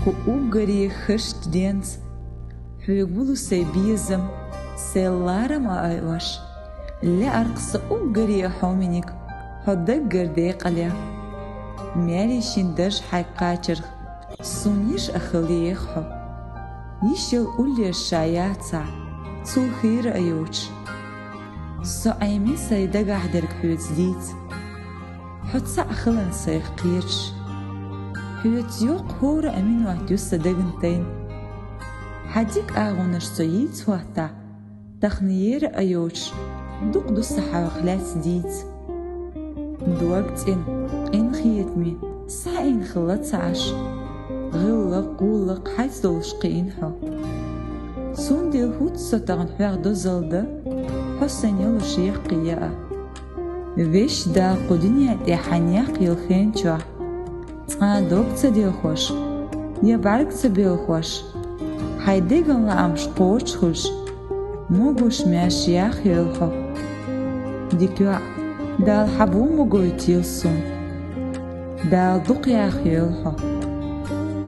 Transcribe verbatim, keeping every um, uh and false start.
Кхы уггаре хьашт денз, хьоьга вулу сай безам, сай ларам а айош. Лаьархьа са уггаре хьомениг, хьо даггара декъале. Маьре шин даж хьайга кхачарх, сона йиш а хилаех хьо. Йиш йола уллеш ша яцахь, цул хийра а йоцуш. Со Ӏемин сай дагахь дерг хьоьца дийца. Хьо цхьаъ хиларна сайх кхеташ. Хьоьца йоккха хӀора а минот ю сан дагна тайна. Хьан дика агӀонаш со йийца хӀоттахь, тахана ера а йоцуш, дукха ду сан хьох лаьцна дийца. Дог цӀена, къинхетаме, схьаийна хилла ца Ӏаш. ГӀиллакх, гӀуллакх хьайца долуш кхиийна хьо. Цундела хӀутту со тахана хьоьх дозалла дан, хьо сайна йолуш яккхий яа. Везачу Дала кху дуьнен тӀехь хьан некъ йолу хен чохь, цкъа а дог ца делхош, я бӀаьрг ца белхош, хьайн деган лаамаш кхочуш хуьлуш, могуш-маьрша яха йойла хьо. Дика йоӀ, Дала хьан бу ма гойтийла суна. Дала дукха яха йойла хьо.